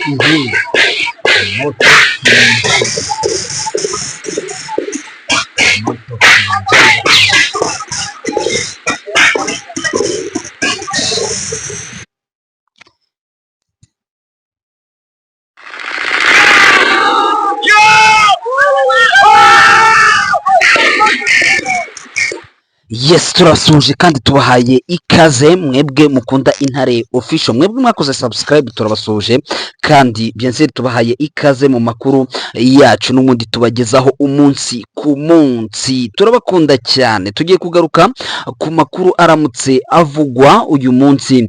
Moto moto. Yes, turabasuhuje kandi tubahaye ikaze, mwebwe mukunda Intare Official, mwebwe mwakoze subscribe, turabasuhuje kandi bien sûr tubahaye ikaze mu makuru yacu n'ubundi tubagezaho umunsi ku munsi. Turabakunda cyane. Tugiye kugaruka ku makuru aramutse avugwa uyu munsi.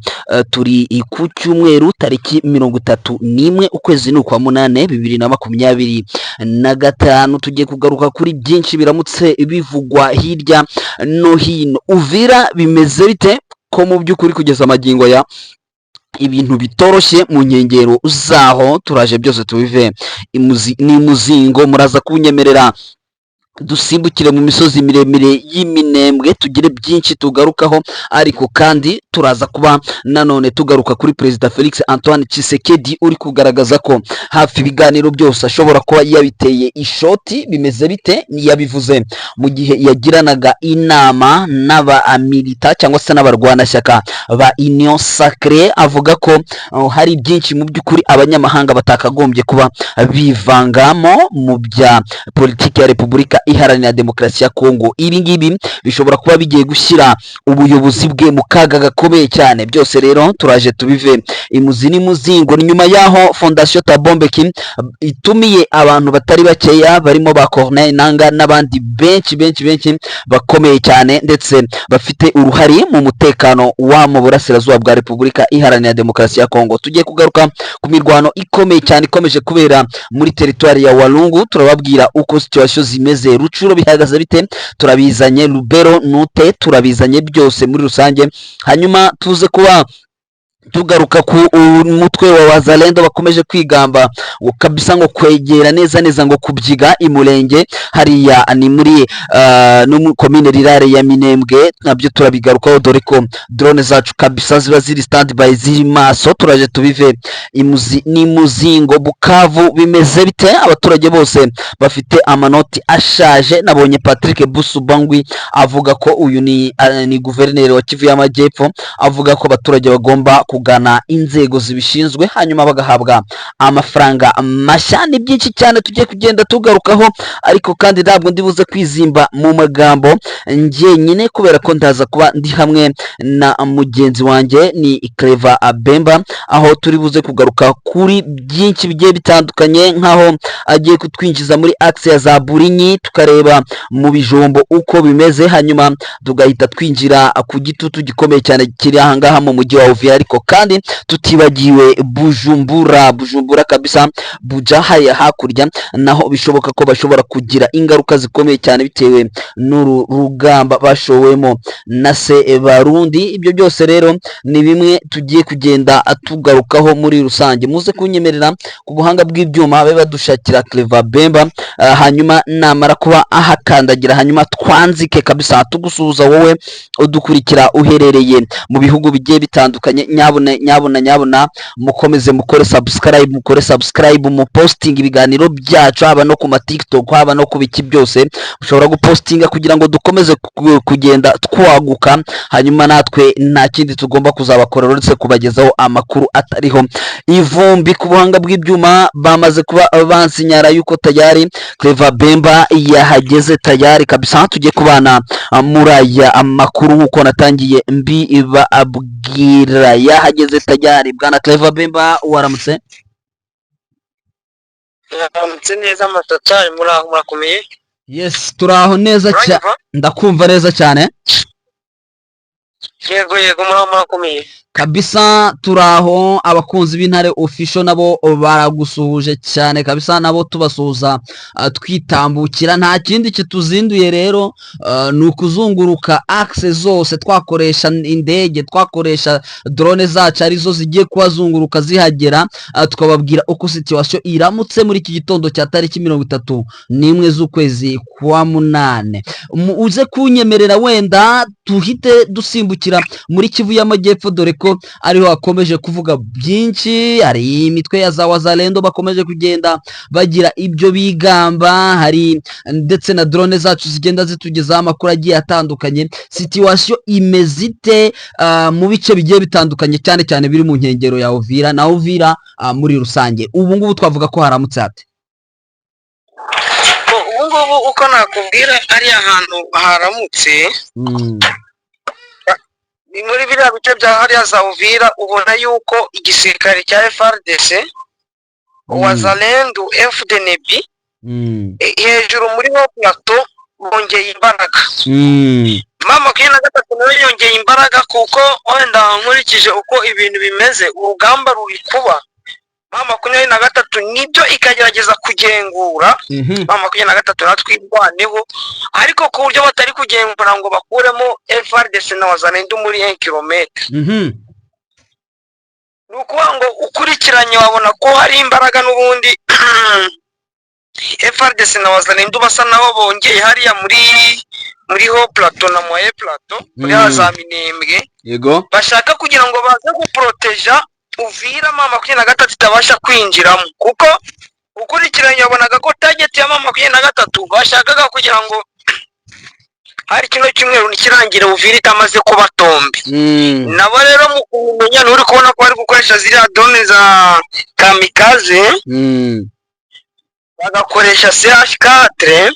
Turi ku cyumweru, tariki 31, ukwezi ni ukwa munane, 2025. Tugiye kugaruka kuri byinshi biramutse bivugwa hirya no hino. Uvira bimeze bite, ko mu by'ukuri kugeza amagingo ya ibintu bitoroshye mu nkengero zaho? Turaje byose tubive ni muzingo. Muraza kunyemerera dusimbukire mu misozi miremire y'Iminembwe, tugire byinshi tugarukaho, ariko kandi turaza kuba nanone tugaruka kuri Perezida Felix Antoine Tshisekedi uri kugaragaza ko hafi ibiganiro byose ashobora kuba yabiteye ishoti. Bimeze bite? Yabivuze mu gihe yagiranaga inama n'abamilita cyangwa se n'abarwanashyaka ba Union Sacrée, avuga ko hari byinshi mu by'ukuri abanyamahanga batakagombye kuba bivangamo mu bya politiki ya Repubulika Iharanira Demokarasi ya Kongo. Ibi ngibi bishobora kuba bigiye gushyira ubuyobozi bwe mu kaga gakomeye cyane. Byose rero turaje tubive imuzi n'imuzingo. Ni nyuma y'aho Fondation Thabo Mbeki itumiye abantu batari bakeya, barimo ba Corneille Nanga n'abandi benshi benshi benshi bakomeye cyane ndetse bafite uruhare mu mutekano wa mu burasirazuba bwa Repubulika Iharanira Demokarasi ya Kongo. Tugiye kugaruka ku mirwano ikomeye cyane ikomeje kubera muri teritwari ya Walungu, turababwira uko situation zimeze. Rutshuru bihagaze bite? Turabizanye. Lubero nute? Turabizanye byose muri rusange. Hanyuma tuze kuba tugaruka ku mutwe wa Wazalendo bakomeje kwigamba ngo kabisa ngo kwegera neza neza ngo kubyiga Imulenge, hariya ni muri no muri komine rurale ya Minembwe. Nabyo turabigarukaho, dore ko drone zacu kabisa ziba ziri stand by, ziri maso. Turaje tubive imuzi n'imuzingo. Bukavu bimeze bite? Abaturage bose bafite amanoti ashaje. Nabonye Patrick Busubangwi avuga ko uyu ni guverineri wa Kivu y'Amajyepfo, avuga ko abaturage bagomba kugana inzego zibishinzwe hanyuma bagahabwa amafaranga mashya. Ni byinshi cyane tugiye kugenda tugarukaho, ariko kandi ntabwo ndibuze kwizimba mu magambo njyenyine, kubera ko ndaza kuba ndi hamwe na mugenzi wanjye, ni Clever Abemba, aho turi buze kugaruka kuri byinshi bigiye bitandukanye, nk'aho agiye kutwinjiza muri axe ya za Burinyi, tukareba mu Bijombo uko bimeze, hanyuma tugahita twinjira ku gitutu gikomeye cyane kiri ahangaha mu mujyi wa Uvira, ariko kandi tutibagiwe Bujumbura. Bujumbura kabisa, Buja hariya hakurya, naho bishoboka ko bashobora kugira ingaruka zikomeye cyane bitewe n'uru rugamba bashowemo na se Barundi. Ibyo byose rero ni bimwe tugiye kugenda tugarukaho muri rusange. Muze kunyemerera ku buhanga bw'ibyuma babe badushakira Clever Bemba, hanyuma namara kuba ahakandagira, hanyuma twanzike kabisa. Tugusuhuza wowe udukurikira uherereye mu bihugu bigiye bitandukanye. Nyabuna nyabuna nyabuna, mukomeze mukore subscribe, mukore subscribe, mu posting ibiganiro byacu, haba no ku ma TikTok, haba no ku biki byose ushobora gupostinga, kugira ngo dukomeze kugenda twaguka. Hanyuma natwe nta kindi tugomba kuzabakorera uretse kubagezaho amakuru atariho ivumbi. Ku buhanga bw'ibyuma bamaze kuba bansinyara yuko tayari Clever Bemba yahageze, tayari kabisa tugiye kubana muri aya makuru nk'uko natangiye mbibabwira. Yahageze tayari. Bwana Clever Bemba, waramutse? Mwaramutse neza, Matatari, muraho, murakomeye? Yes, turaho neza cyane. Uranyumva? Ndakumva neza cyane. Yego, muraho, murakomeye? Kabisa turaho. Abakunzi b'Intare Official nabo baragusuhuje cyane kabisa, nabo tubasuhuza twitambukira. Nta kindi kituzinduye rero, ni ukuzunguruka axe zose, twakoresha indege, twakoresha drone zacu, arizo zigiye kuhazunguruka zihagera, tukababwira uko situation iramutse muri iki gitondo cya tariki 31 z'ukwezi kwa munane. Uze kunyemerera wenda tuhite dusimbukira. Uvira muri Kivu y'Amajyepfo, dore ko ariho hakomeje kuvuga byinshi. Hari imitwe ya za Wazalendo bakomeje kugenda bagira ibyo bigamba, hari ndetse na drone zacu zigenda zitugezaho amakuru agiye atandukanye. Situation imeze ite mu bice bigiye bitandukanye, cyane cyane biri mu nkengero ya Uvira na Uvira muri rusange? Ubu ngubu twavuga ko haramutse hate? Ubu ngubu uko nakubwira ariya hantu haramutse ni muri biriya bice bya hariya za Uvira, ubona yuko igisirikare cya FARDC, Wazalendo, FDNB hejuru muri haut plateau bongeye imbaraga. M23 nayo yongeye imbaraga, kuko wenda nkurikije uko ibintu bimeze, urugamba ruri kuba, M23 nibyo ikagerageza kugengura. M23 natwe twirwaneho, ariko ku buryo batari kugengura ngo bakuremo FARDC na Wazalendo muri 1 kilomètre. Ni ukuvuga ngo ukurikiranye wabona ko hari imbaraga n'ubundi FARDC na Wazalendo basa nabo bongeye hariya muri haut plateau na moyen plateau, muri za Minembwe. Bashaka kugira ngo baze guporoteja Uvira, M23 itabasha kwinjiramo, kuko ukurikiranye wabonaga ko target ya M23 bashakaga kugira ngo hari kino cyumweru ntikirangire Uvira itamaze kuba tombe. Nabo rero mu kumenya, nturi kubona ko bari gukoresha ziriya drone za kamikaze, bagakoresha CH4,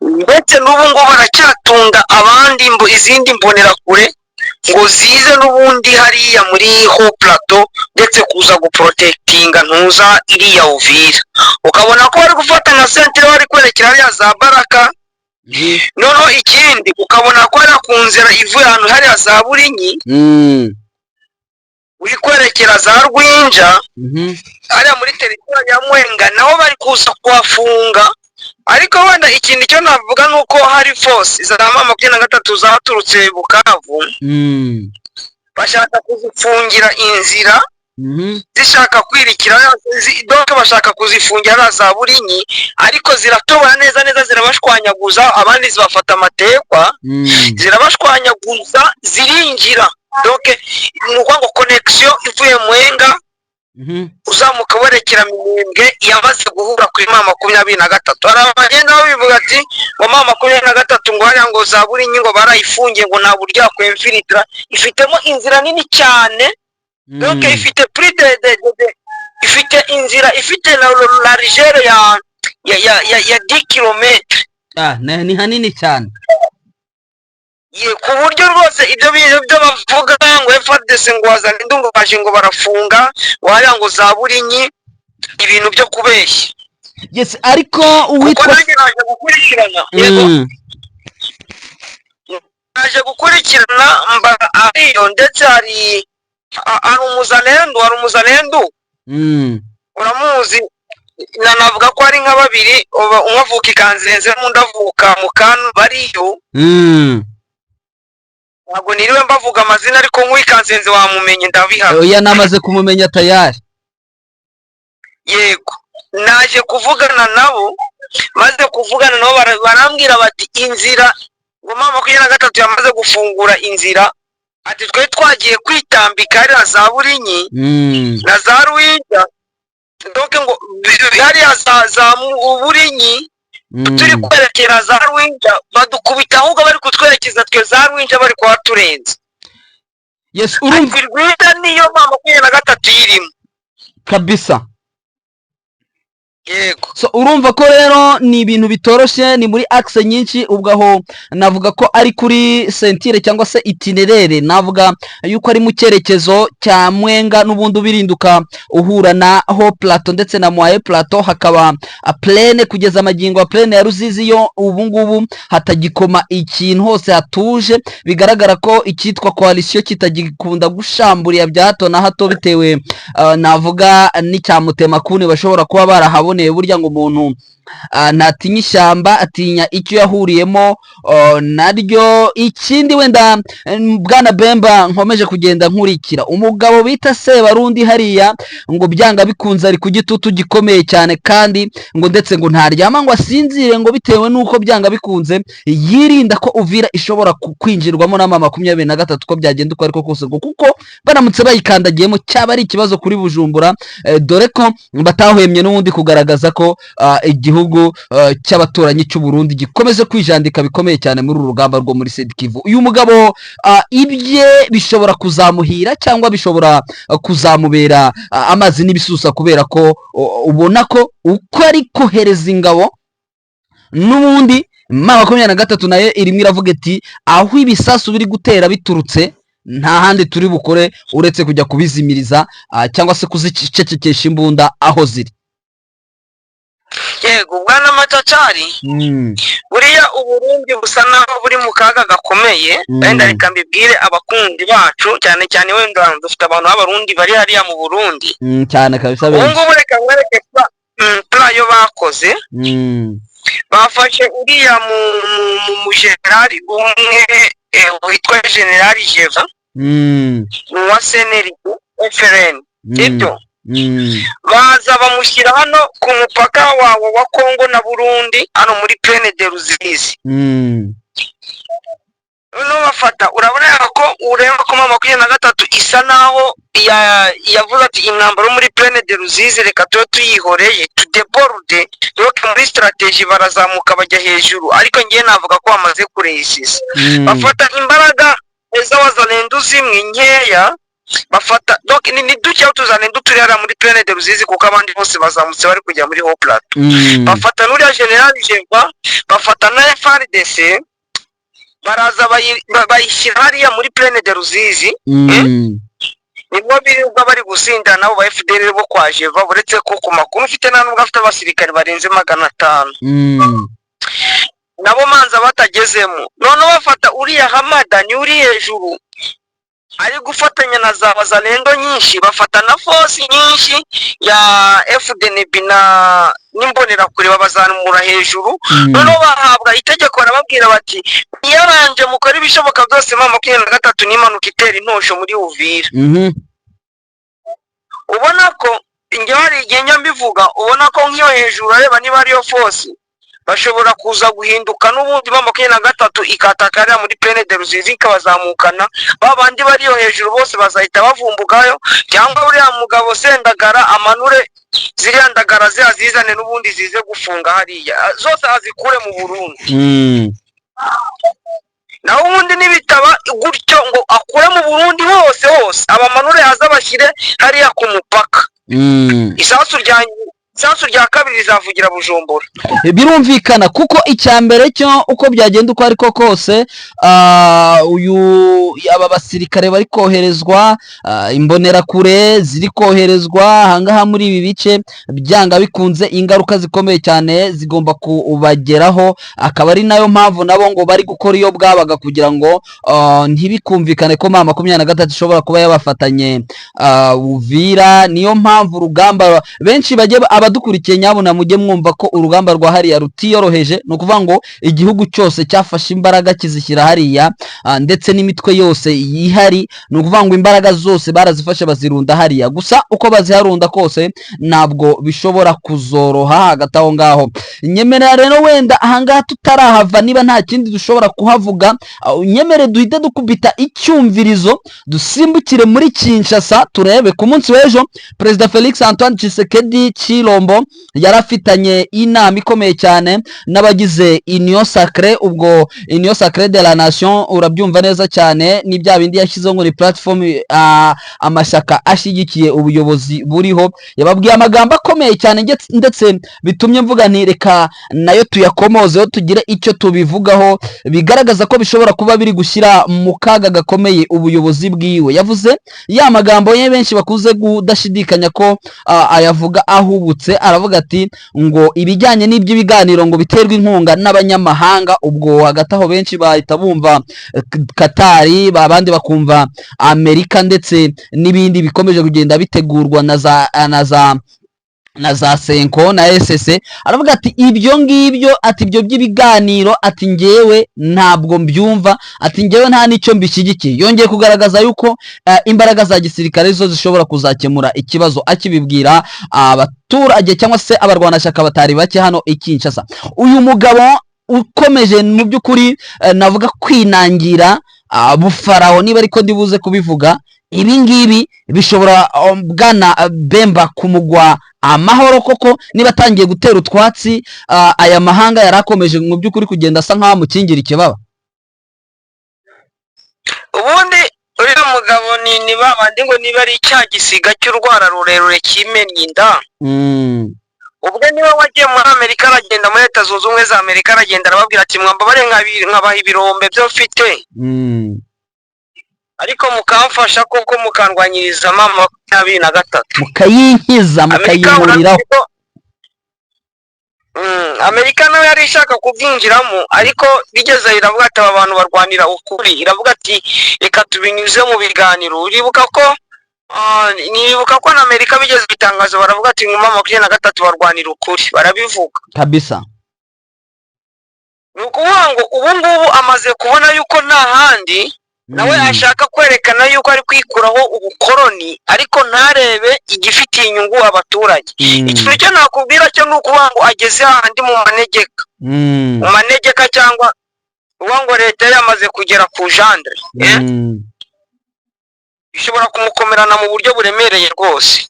ndetse n'ubu ngubu baracyatunga abandi izindi mbonerakure ngo zize n'ubundi hariya muri haut plateau, ndetse kuza guprotectinga ntuza iriya Uvira. Ukabona ko bari gufata nka ceinture, bari kwerekera hariya za Baraka. Noneho ikindi, ukabona ko hariya ku nzira ivuye ahantu hariya za Burinyi, uri kwerekera za Rwinja, hariya muri territoire ya Mwenga, naho bari kuza kuhafunga. Ariko wenda ikintu cyo navuga ni uko hari force za M23 zaturutse Bukavu, bashaka kuzifungira inzira, zishaka kwirikira donc bashaka kuzifungira hariya za Burinyi, ariko ziratobora neza neza, zirabashwanyaguza, abandi zibafata amatekwa, zirabashwanyaguza, zirinjira. Donc ni ukuvuga ngo connexion ivuye Mwenga uzamuka werekera Minembwe yamaze guhura kuri M23. Hari abagenda babivuga ati ngo M23 ngo hariya ngo za Burinyi ngo barayifungiye, ngo nta buryo yakwemfiritira. Ifitemo inzira nini cyane, donc ifite plus de ifite inzira ifite la largeur ya 10 kilomètres. Ah, ni hanini cyane. Ye, ku buryo rwose ibyo bintu byo bavuga ngo FARDC ngo Wazalendo ngo baje ngo barafunga ngo hariya ngo za Burinyi, ibintu byo kubeshya. Yes, ariko Kuko uwitwa nanjye naje gukurikirana, yego, naje gukurikirana mba ariyo, ndetse hari umuzalendo, uramuzi, navuga ko ari nka babiri, umwe avuka i Kanzenze n'undi avuka mu Kanu, bariyo. Ntabwo niriwe mbavuga amazina, ariko nk'uw'i Kanzenze wamumenye, ndabihamya. Oya, namaze kumumenya tayari. Yego, naje kuvugana nabo, maze kuvugana nabo barambwira bati inzira ngo M23 yamaze gufungura inzira, ati twe twagiye kwitambika hariya za Burinyi na za Rwinja, donc ngo hariya za Burinyi turi kwerekera za Rwinja badukubita, ahubwo bari kutwerekeza twe za Rwinja bari kuhaturenza. Yes, urumva. Ati Rwinja niyo M23 irimo. Kabisa. Yego. So urumva ko rero ni ibintu bitoroshye, ni muri axe nyinshi. Ubwo aho navuga ko ari kuri ceinture cyangwa se itinéraire, navuga yuko ari mu cyerekezo cya Mwenga n'ubundi ubirinduka uhura na haut plateau ndetse na moyen plateau, hakaba plaine. Kugeza amagingo ya plaine ya Ruzizi yo ubu ngubu hatagikoma ikintu, hose hatuje. Bigaragara ko icyitwa coalition kitagikunda gushamburiya bya hato na hato, bitewe navuga n'icyamutemakuni bashobora kuba barahaboneye. Burya ngo umuntu Ntatinya ishyamba, atinya icyo yahuriyemo naryo. Ikindi wenda, bwana Bemba, nkomeje kugenda nkurikira umugabo bita Sebarundi hariya, ngo byanga bikunze ari ku gitutu gikomeye cyane, kandi ngo ndetse ngo ntaryama ngo asinzire, ngo bitewe n'uko byanga bikunze yirinda ko Uvira ishobora kwinjirwamo na M23 uko byagenda uko ariko kose, ngo kuko baramutse bayikandagiyemo cyaba ari ikibazo kuri Bujumbura, dore ko batahwemye n'ubundi kugaragaza ko igihugu cy'abaturanyi cy'u Burundi gikomeje kwijandika bikomeye cyane muri uru rugamba rwo muri Sud Kivu. Uyu mugabo ibye bishobora kuzamuhira cyangwa bishobora kuzamubera amazi n'ibisusa, kubera ko ubona ko uko ari kohereza ingabo n'ubundi M23 nayo irimo iravuga iti: "Aho ibisasu biri gutera biturutse nta handi turi bukore uretse kujya kubizimiriza cyangwa se kuzicecekesha imbunda aho ziri." Yego, bwana Macacari, buriya Uburundi busa naho buri mu kaga gakomeye. Wenda reka mbibwire abakunzi bacu, cyane cyane wenda dufite abantu b'Abarundi bari hariya mu Burundi. Cyane kabisa, Ubu benshi. ngubu reka nkwereke plan yo bakoze. Bafashe uriya mu generali umwe witwa Generali Jeva, ni uwa CNRD FRN, sibyo? Baza bamushyira hano ku mupaka wawo wa Kongo na Burundi, hano muri Plaine de Ruzizi. Noneho bafata, urabona ko ureba ko M23 isa naho yavuze ati: "Intambara muri Plaine de Ruzizi reka tube tuyihoreye, tudéborde." Donc muri stratégie barazamuka bajya hejuru, ariko ngewe navuga ko bamaze kuréussisa. Bafata imbaraga z'Abazalendu zimwe nkeya, bafata donc ni duke Tuzalendu turi hariya muri Plaine de Ruzizi, kuko abandi bose bazamutse bari kujya muri Haut Plateau. Bafata n'uriya General Jeva, bafata na FARDC, baraza bayishyira hariya muri Plaine de Ruzizi. Nibwo birirwa bari gusinda nabo ba FDLR bo kwa Jeva, uretse ko ku makuru mfite nta nubwo afite abasirikare barenze 500. Nabo manza batagezemo. Noneho bafata uriya Hamada, ni uri hejuru ari gufatanya na za Wazalendo nyinshi, bafata na force nyinshi ya FDNB na n'Imbonerakure, babazamura hejuru. Noneho bahabwa itegeko, barababwira bati: "Mwiyaranje, mukore ibishoboka byose M23 n'impanuka itera intosho muri Uvira." Ubona ko njyewe hari igihe njya mbivuga, ubona ko nk'iyo hejuru areba niba ariyo force bashobora kuza guhinduka n'ubundi M23 ikataka hariya muri Plaine de Ruzizi, ikabazamukana, ba bandi bariyo hejuru bose bazahita bavumbukayo, cyangwa uriya mugabo Sendagara amanure ziriya ndagara ziriya zizane n'ubundi zize gufunga hariya zose azikure mu Burundi. Naho ubundi nibitaba gutyo ngo akure mu Burundi hose hose, abamanure aze abashyire hariya ku mupaka, isasu rya kabiri rizavugira Bujumbura. Birumvikana, kuko icya mbere cyo uko byagenda uko ariko kose, uyu aba basirikare bari koherezwa, Imbonerakure ziri koherezwa ahangaha muri ibi bice, byanga bikunze ingaruka zikomeye cyane zigomba kubageraho. Akaba ari nayo mpamvu nabo ngo bari gukora iyo bwabaga kugira ngo ntibikumvikane ko M23 ishobora kuba yabafatanye Uvira. Niyo mpamvu urugamba benshi bajye abadukurikiye, nyabuna mujye mwumva ko urugamba rwa hariya rutiyoroheje. Ni ukuvuga ngo igihugu cyose cyafashe imbaraga kizishyira hariya, ndetse n'imitwe yose yihari. Ni ukuvuga ngo imbaraga zose barazifashe bazirunda hariya. Gusa uko baziharunda kose ntabwo bishobora kuzoroha. Hagati aho ngaho, nyemerera rero wenda ahangaha tutarahava, niba nta kindi dushobora kuhavuga, nyemere duhite dukubita icyumvirizo, dusimbukire muri Kinshasa, turebe ku munsi w'ejo Perezida Felix Antoine Tshisekedi Chilombo yari afitanye inama ikomeye cyane n'abagize Union Sacrée. Ubwo Union Sacrée de la Nation, urabyumva neza cyane, ni bya bindi yashyizeho ngo ni platform, amashyaka ashyigikiye ubuyobozi buriho. Yababwiye amagambo akomeye cyane, ndetse bitumye mvuga nti: "Reka nayo tuyakomozeho, tugire icyo tubivugaho." Bigaragaza ko bishobora kuba biri gushyira mu kaga gakomeye ubuyobozi bwiwe. Yavuze ya magambo ye benshi bakunze kudashidikanya ko ayavuga ahubutse. Aravuga ati ngo ibijyanye n'iby'ibiganiro ngo biterwa inkunga n'abanyamahanga. Ubwo hagati aho benshi bahita bumva Katari, abandi bakumva Amerika, ndetse n'ibindi bikomeje kugenda bitegurwa na za Na za CENCO na ECC. Aravuga ati ibyo ngibyo, ati ibyo by'ibiganiro, ati ngewe ntabwo mbyumva, ati ngewe nta n'icyo mbishyigikiye. Yongeye kugaragaza yuko imbaraga za gisirikare zo zishobora kuzakemura ikibazo, akibibwira abaturage cyangwa se abarwanashyaka batari bake hano i Kinshasa. Uyu mugabo ukomeje mu by'ukuri navuga kwinangira bufarawo, niba ariko ndibuze kubivuga, ibi ngibi bishobora bwana Bemba kumugwa amahoro koko, niba atangiye gutera utwatsi aya mahanga yari akomeje mu by'ukuri kugenda asa nk'aho amukingira ikibaba? Ubundi uriya mugabo ni ba bandi ngo niba ari icya gisiga cy'urwara rurerure kimennye inda. Ubwo niwe wagiye muri Amerika, aragenda muri Leta Zunze Ubumwe za Amerika, aragenda arababwira ati mwambabare nkabaha ibirombe byo mfite, ariko mukamfasha koko mukandwanyiriza M23. Mukayinkiza. Amerika Mukayinkuriraho. Urabizi ko Amerika nawe yari ishaka kubyinjiramo, ariko bigeze iravuga ati aba bantu barwanira ukuri, iravuga ati reka tubinyuze mu biganiro. Uribuka ko nibuka ko na Amerika bigeze itangazo, baravuga ati nyuma 23 barwanira ukuri, barabivuga. Kabisa. Ni ukuvuga ngo ubu ngubu amaze kubona yuko nta handi nawe ashaka kwerekana yuko ari kwikuraho ubukoroni, ariko ntarebe igifitiye inyungu abaturage. Ikintu cyo nakubwira cyo ni ukuvuga ngo ageze hahandi mu manegeka, mu manegeka, cyangwa uvuga ngo leta yamaze kugera ku jandre, eh? Bishobora kumukomerana mu buryo buremereye rwose.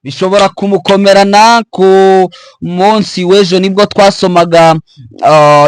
Bishobora kumukomerana. Ku munsi w'ejo nibwo twasomaga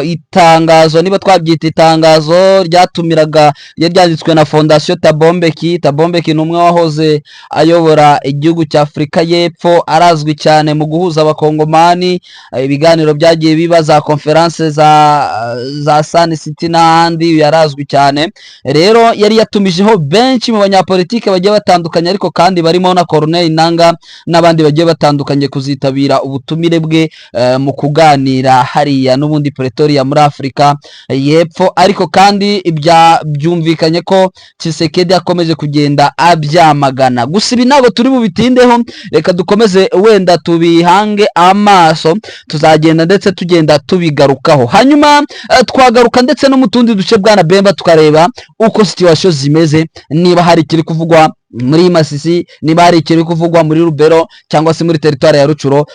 itangazo, niba twabyita itangazo, ryatumiraga, ryari ryanditswe na Fondation Thabo Mbeki. Thabo Mbeki ni umwe wahoze ayobora igihugu cya Afurika y'Epfo, arazwi cyane mu guhuza Abakongomani. Ibiganiro byagiye biba, za conférence za Sun City n'ahandi, yarazwi cyane. Rero yari yatumijeho benshi mu banyapolitike bagiye batandukanye, ariko kandi barimo na Corneille Nanga n'abandi bagiye batandukanye, kuzitabira ubutumire bwe mu kuganira hariya n'ubundi Pretoria muri Afurika y'Epfo. Ariko kandi ibya byumvikanye ko Tshisekedi akomeje kugenda abyamagana. Gusa ibi ntabwo turi bubitindeho, reka dukomeze wenda tubihange amaso, tuzagenda ndetse tugenda tubigarukaho. Hanyuma twagaruka ndetse no mu tundi duce, bwana Bemba, tukareba uko situation zimeze, niba hari ikiri kuvugwa muri Masisi, niba hari ikiri kuvugwa muri Rubero cyangwa se muri teritwari ya Rutshuru.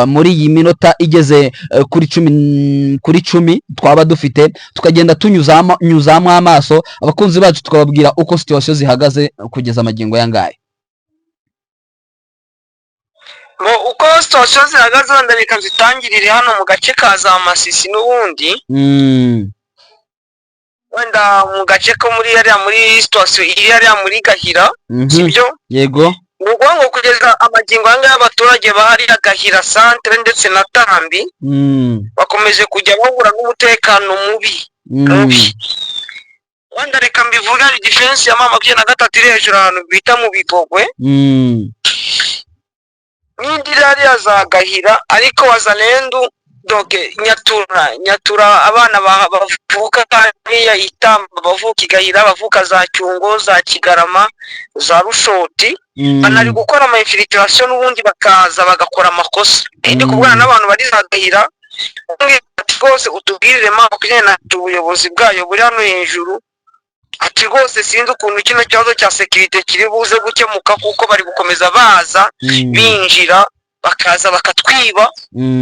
Muri iyi minota igeze kuri 10 twaba dufite, tukagenda tunyuzamo nyuzamo amaso abakunzi bacu, tukababwira uko situation zihagaze kugeza amagingo yangaye. Ngo uko situation zihagaze, wenda reka zitangirire hano mu gace ka za Masisi n'ubundi, wenda mu gace ko muri hariya muri situation iri hariya muri Gahira, sibyo? Yego. Ni ukuvuga ngo kugeza amagingo aya ngaya abaturage ba hariya Gahira centre ndetse na Tambi bakomeje kujya bahura n'umutekano mubi, mubi. Wenda reka mbivuge, hari défense ya M23 iri hejuru ahantu bita mu Bigogwe, n'indi iri hariya za Gahira, ariko Wazalendu donc Nyatura, abana bavuka hariya Itamba, bavuka i Gahira, bavuka za Cyungo, za Kigarama, za Rushoti, banari gukora ama infiltration n'ubundi bakaza bagakora amakosa. Ndi kuvugana n'abantu bari za Gahira, bambwira ati rwose utubwirire M23 ubuyobozi bwayo buri hano hejuru, ati rwose sinzi ukuntu kino kibazo cya sécurité kiri buze gukemuka, kuko bari gukomeza baza binjira, bakaza bakatwiba,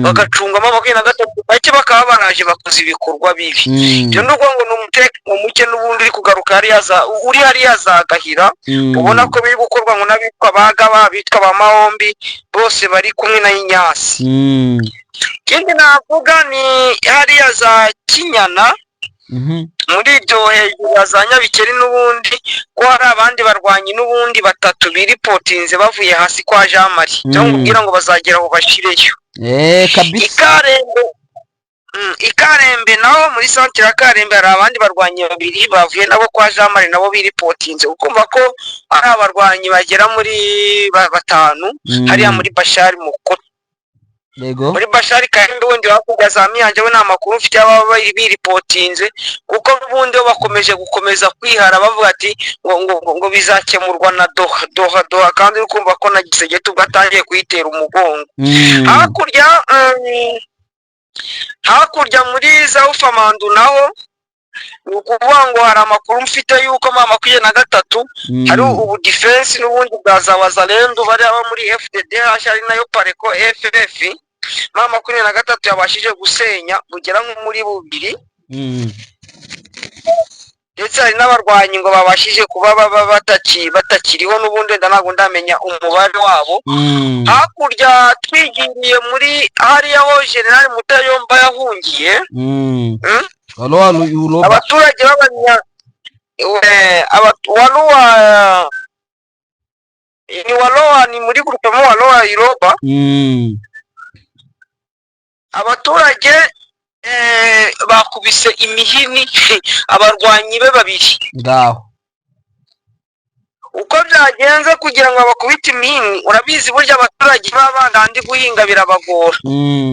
bagacungamo 23 bake, bakaba baraje bakoze ibikorwa bibi. Ibyo ni ukuvuga ngo ni umutekano muke n'ubundi uri kugaruka hariya uri hariya za Gahira, ubona ko biri gukorwa ngo n'abitwa ba Gaba, abitwa ba Mahombi, bose bari kumwe na Inyasi. Ikindi navuga ni hariya za Kinyana, muri ibyo hejuru ya za Nyabikeri n'ubundi, ko hari abandi barwanyi n'ubundi batatu biripotinze bavuye hasi kwa Jean Marie, cyangwa ubwira ngo bazagera aho bashireyo. Kabisa. Ikarembe, Ikarembe naho muri centre ya Karembe hari abandi barwanyi babiri bavuye nabo kwa Jean Marie, nabo biripotinze. Ukumva ko ari abarwanyi bagera muri batanu hariya muri Bashari Mukoto. Yego. Muri Bashari Kahembe wundi hakurya za Miyange we nta makuru mfite y'ababa biripotinze, kuko n'ubundi bo bakomeje gukomeza kwihara bavuga ati ngo bizakemurwa na Doha, Doha, Doha, kandi uri kumva ko na Tshisekedi ubwo atangiye kuyitera umugongo. Hakurya muri za Ufamandu naho ni ukuvuga ngo hari amakuru mfite y'uko M23 hari ubu defense n'ubundi bwa za Wazalendo bari aba muri FDDH, ari nayo Pareko FF, M23 yabashije gusenya bugera nko muri bubiri, ndetse hari n'abarwanyi ngo babashije kuba baba batakiriho n'ubundi, wenda ntabwo ndamenya umubare wabo. Hakurya twigiriye muri hariya ho General Mutayomba yahungiye. Walo Uloba. Abaturage b'abanya Waluwa ni Walowa, ni muri groupement Walowa Iroba. Abaturage bakubise imihini abarwanyi be babiri. Ngaho. Uko byagenze kugira ngo bakubite imihini, urabizi burya abaturage baba bangandi guhinga birabagora,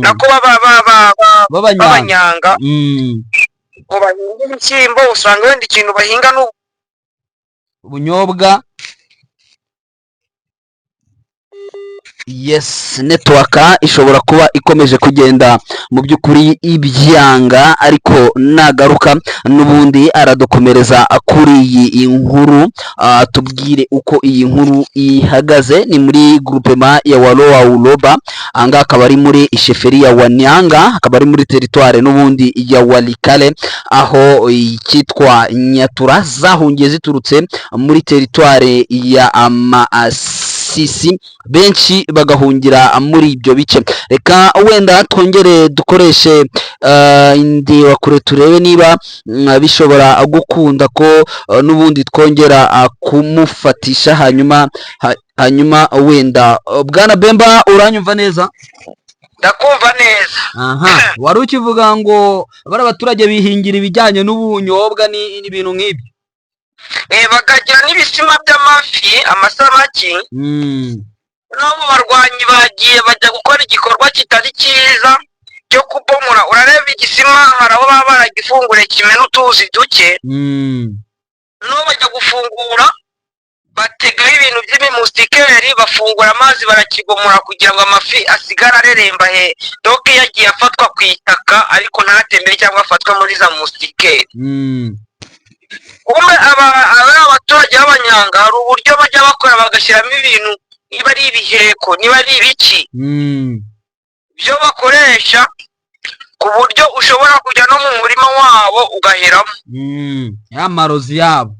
nako baba b'abanyanga. B'abanyanga ngo bahinge ibishyimbo, usanga wenda ikintu bahinga ni ubunyobwa. Yes, network ishobora kuba ikomeje kugenda mu by'ukuri ibyanga, ariko nagaruka n'ubundi aradukomereza kuri iyi nkuru, tubwire uko iyi nkuru ihagaze. Ni muri groupement ya Walowa Uloba, ahangaha akaba ari muri chefferie ya Wanyanga, akaba ari muri territoire n'ubundi ya Walikale, aho icyitwa Nyatura zahungiye ziturutse muri territoire ya Masisi, benshi bagahungira muri ibyo bice. Reka wenda twongere dukoreshe indebakure turebe niba bishobora gukunda ko n'ubundi twongera kumufatisha, hanyuma wenda Bwana Bemba, uranyumva neza? Ndakumva neza. Aha wari ukivuga ngo bari abaturage bihingira ibijyanye n'ubunyobwa n'ibintu nk'ibyo. Bakagira n'ibisima by'amafi, amasamaki. N'abo barwanyi bagiye bajya gukora igikorwa kitari cyiza cyo kubomora. Urareba igisima, hari aho baba baragifunguriye kimena utuzi duke, noneho bajya gufungura bategaho ibintu by'ibimusikeri, bafungura amazi barakigomora kugira ngo amafi asigare areremba he doke yagiye afatwa ku itaka ariko ntatembere cyangwa afatwe muri za musikeri. Kumbe aba abaturage b'abanyanga hari uburyo bajya bakora bagashyiramo ibintu, niba ari ibiheko, niba ari ibiki byo bakoresha, ku buryo ushobora kujya no mu murima wabo ugaheramo. Ya marozi yabo.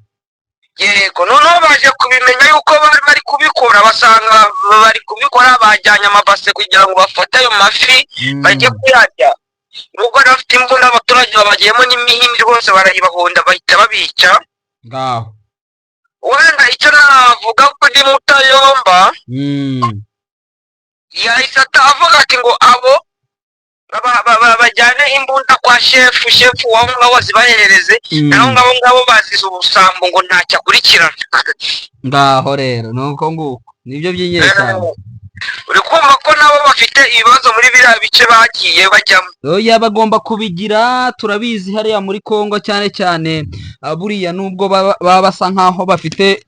Yego, noneho baje kubimenya yuko bari bari kubikora, basanga bari kubikora bajyanye amabase kugira ngo bafate ayo mafi bajye kuyarya. Nubwo bari bafite imbunda, abaturage babagiyemo n'imihini rwose barayibahonda bahita babica. Ngaho. Wenda icyo navuga kuri Mutayomba, yahise avuga ati ngo abo bajyane imbunda kwa shefu, shefu wabo ngabo azibahereze, naho ngabo ngabo bazize ubusambo ngo ntacyo akurikirana. Ngaho rero nuko nguko nibyo by'inyeshyamba. Uri kumva ko nabo bafite ibibazo muri biriya bice bagiye bajyamo. Oya, bagomba kubigira, turabizi hariya muri Kongo cyane cyane, buriya nubwo baba basa nkaho bafite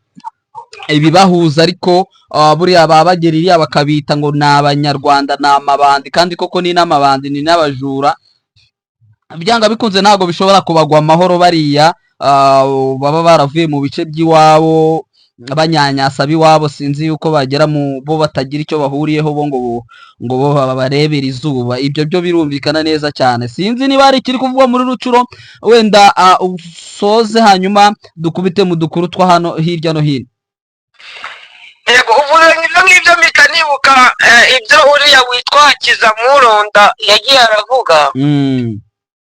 ibibahuza, ariko buriya baba bagera iriya bakabita ngo ni Abanyarwanda, ni amabandi, kandi koko ni n'amabandi, ni n'abajura. Byanga bikunze ntabwo bishobora kubagwa amahoro bariya, baba baravuye mu bice by'iwabo banyanyasa ab'iwabo. Sinzi yuko bagera mu bo batagira icyo bahuriyeho, bo ngo bo babarebera izuba. Ibyo byo birumvikana neza cyane. Sinzi niba hari ikiri kuvugwa muri Rucuro, wenda usoze hanyuma dukubite mu dukuru twa hano hirya no hino. Yego, uvuze ibyo ngibyo mpita nibuka ibyo uriya witwa Hakizamuronda yagiye aravuga.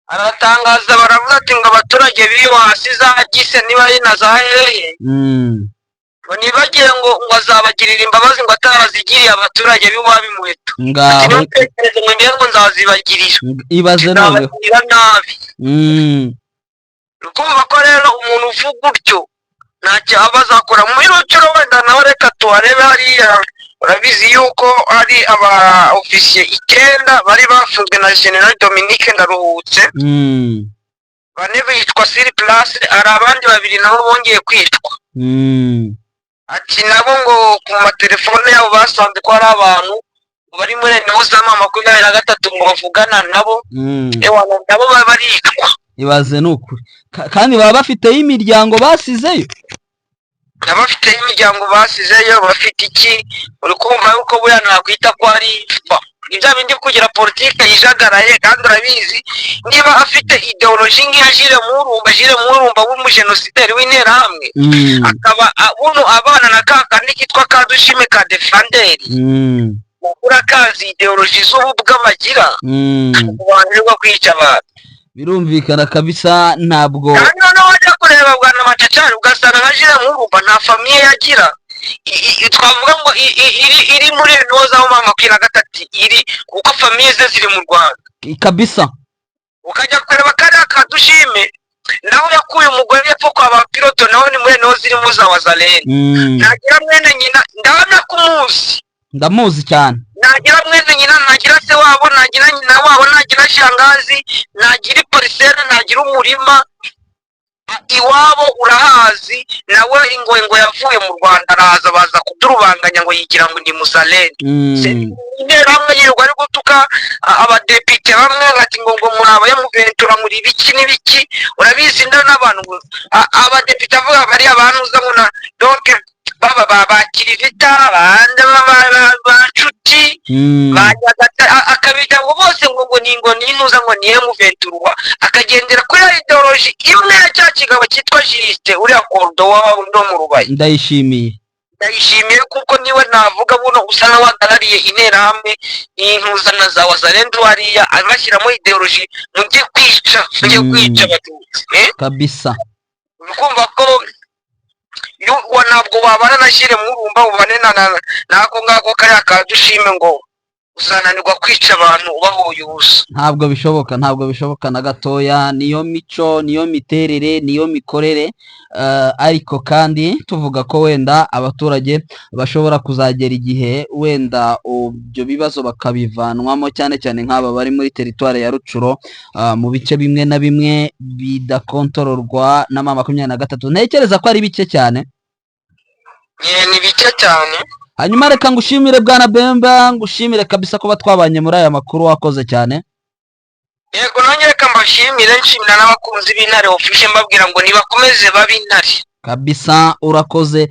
Aratangaza, baravuga ati ngo abaturage b'iyo hasi za Gise, niba ari na za hehe, ngo nibagiye ngo azabagirira imbabazi, ngo atarazigiriye abaturage b'iwabo imuheto. Ati Ngaho. "Ntutekereze ngo ngewe ngo nzazibagirira." Ibaze noneho. Nzabagirira nabi. Urumva ko rero umuntu uvuga utyo ntacyo aba azakora muri Rucuro. Wenda nawe reka tuharebe hariya. Urabizi yuko hari aba ofisiye icyenda bari bafunzwe na General Dominique Ndaruhutse. Bane bicwa sur place, hari abandi babiri nabo bongeye kwicwa. Ati nabo ngo ku matelefone yabo basanze ko hari abantu bari muri nibo za M23 ngo bavugana nabo. Ewana, nabo baba baricwa. Ibaze, ni ukuri. Kandi baba bafiteyo imiryango basizeyo. Abafite imiryango basizeyo, bafite iki? Uri kumva yuko buriya nakwita ko ari ni bya bindi kugira politike yijagaraye. Kandi urabizi, niba afite idéologie nk'iya Jules Murumba, Jules Murumba w'umujenosideri w'Interahamwe, akaba buno abana na ka kandi kitwa Kadushime ka Defanderi, urakazi idéologie z'ububwa bagira, bananirwa kwica abantu. Birumvikana kabisa, ntabwo. Kandi noneho wajya kureba, bwana Macacari, ugasanga nka Jules Murumba nta famille yagira twavuga ngo iri muri noza aho M23 iri, kuko famille ze ziri mu Rwanda. Ukajya kureba kariya Kadushime, nawe yakuye umugore epfo kwa ba piloto, nawe ni muri niho zirimo za Wazalendo. Ntagira mwene nyina, ndahamya ko umuzi. Ndamuzi cyane. Ntagira mwene nyina, ntagira se wabo, ntagira nyina wabo, ntagira shangazi, ntagira iparcelle, ntagira umurima. Iwabo urahazi. Nawe ingwe ngo yavuye mu Rwanda, araza, baza kudurubanganya ngo yigira ngo ni muzalendo. Interahamwe yirirwa ari gutuka abadepite bamwe, ati ngo muri abayamuventura, muri ibiki n'ibiki. Urabizi nda n'abantu abadepite avuga bariya bantuza ngo na donc baba ba Kirivita, bande ba Nshuti, ba Nyagatare, akabita ngo bose ngo ni ngo ni ngo ni M23, akagendera kuri ya idéologie imwe ya cya kigabo cyitwa Justin, uriya korudo waba no mu Rubaya. Ndayishimiye. Ndayishimiye, kuko niwe navuga buno usa n'uwahagarariye Interahamwe n'intuzana za Wazalendo hariya, abashyiramo idéologie mujye kwica, mujye kwica Abatutsi, eh? Uri kumva ko ntabwo wabana na Jules Murumba, ubane na n'ako ngako kariya ka Dushime, ngo uzananirwa kwica abantu ubahoye ubusa. Ntabwo bishoboka, ntabwo bishoboka na gatoya. Niyo mico, niyo miterere, niyo mikorere. Ariko kandi tuvuga ko wenda abaturage bashobora kuzagera igihe wenda ibyo bibazo bakabivanwamo, cyane cyane nk'aba bari muri teritwari ya Rutshuru, mu bice bimwe na bimwe bidakontororwa na M23. Ntekereza ko ari bike cyane. Ni bike cyane. Hanyuma reka ngushimire, bwana Bemba, ngushimire kabisa kuba twabanye muri aya makuru, wakoze cyane. Yego, nanjye reka mbashimire, nshimira n'abakunzi b'Intare Official, mbabwira ngo nibakomeze babe intare. Kabisa, urakoze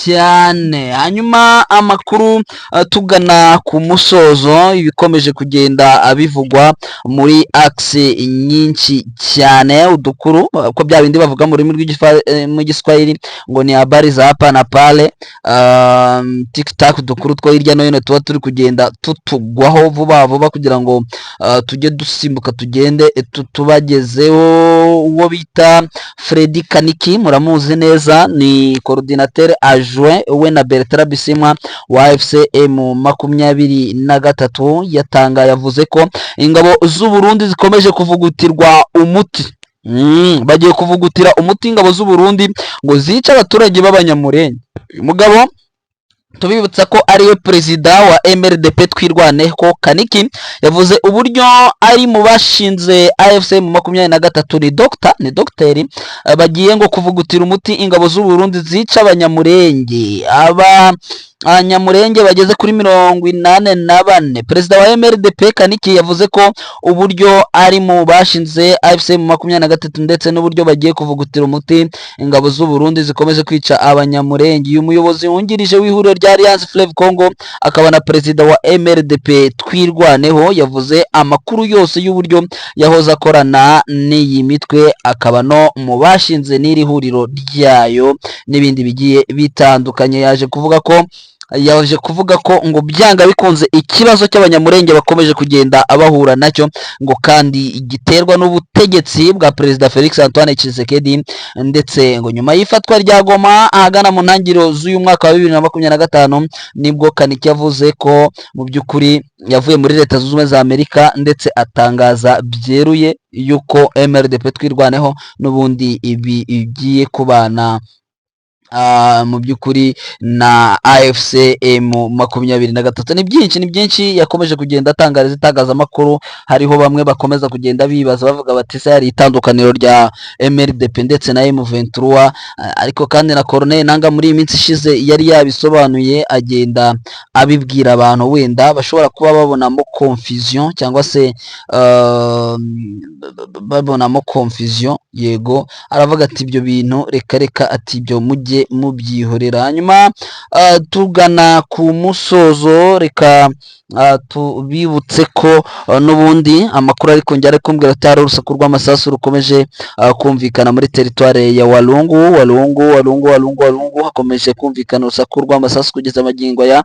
cyane. Hanyuma amakuru, tugana ku musozo, ibikomeje kugenda bivugwa muri axe nyinshi cyane, udukuru ko bya bindi bavuga mu rurimi mu Giswahili ngo ni habari za hapa na pale, tik tak, udukuru two hirya no hino tuba turi kugenda tutugwaho vuba vuba kugira ngo tujye dusimbuka tugende tubagezeho. Uwo bita Freddy Kaniki muramuzi neza, ni coordinateur adjoint we na Bertrand Bisimwa wa AFC M23, yatanga yavuze ko ingabo z'u Burundi zikomeje kuvugutirwa umuti. Bagiye kuvugutira umuti ingabo z'u Burundi ngo zice abaturage b'Abanyamurenge. Uyu mugabo tubibutsa ko ariwe perezida wa MRDP Twirwaneho. Kaniki yavuze uburyo ari mu bashinze AFC M23, ni doctor, ni dogiteri. Bagiye ngo kuvugutira umuti ingabo z'u Burundi zica Abanyamurenge, aba Abanyamurenge bageze kuri 84. Perezida wa MRDP Kaniki yavuze ko uburyo ari mu bashinze AFC M23 ndetse n'uburyo bagiye kuvugutira umuti ingabo z'u Burundi zikomeje kwica Abanyamurenge. Uyu muyobozi wungirije w'ihuriro rya Alliance Fleuve Congo akaba na perezida wa MRDP Twirwaneho yavuze amakuru yose y'uburyo yahoze akorana n'iyi mitwe, akaba no mu bashinze n'iri huriro ryayo n'ibindi bigiye bitandukanye. Yaje kuvuga ko ngo byanga bikunze ikibazo cy'Abanyamurenge bakomeje kugenda abahura nacyo, ngo kandi giterwa n'ubutegetsi bwa Perezida Felix Antoine Tshisekedi. Ndetse ngo nyuma y'ifatwa rya Goma ahagana mu ntangiriro z'uyu mwaka wa 2025, nibwo Kaniki yavuze ko mu by'ukuri yavuye muri Leta Zunze Ubumwe za Amerika, ndetse atangaza byeruye yuko MRDP Twirwaneho n'ubundi ibi igiye kubana Mu by'ukuri na AFC M23. Ni byinshi, ni byinshi yakomeje kugenda atangariza itangazamakuru. Hariho bamwe bakomeza kugenda bibaza, bavuga bati: "Se hari itandukaniro rya MRDP ndetse na M23?" Ariko kandi na Corneille Nanga muri iyi minsi ishize yari yabisobanuye, agenda abibwira abantu wenda bashobora kuba babonamo confusion cyangwa se babonamo confusion. Yego, aravuga ati: "Ibyo bintu reka reka," ati: "Ibyo mujye mubyihorera." Hanyuma tugana ku musozo, reka tubibutse ko n'ubundi amakuru ariko njya ari kumbwira ati hari urusaku rw'amasasu rukomeje kumvikana muri teritware ya Walungu, Walungu, Walungu, Walungu, Walungu. Hakomeje kumvikana urusaku rw'amasasu kugeza amagingo aya.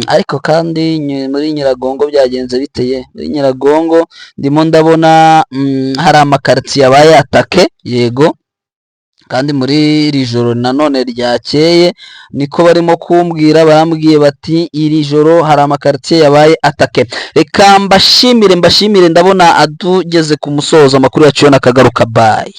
Ariko kandi muri Nyiragongo byagenze biteye? Muri Nyiragongo ndimo ndabona hari amakaritsiye yabaye attaqué. Yego, kandi muri iri joro nanone ryakeye niko barimo kumbwira, barambwiye bati iri joro hari amakaritsiye yabaye attaqué. Reka mbashimire, mbashimire. Ndabona atugeze ku musozo amakuru yacu yo nakagaruka. Bye.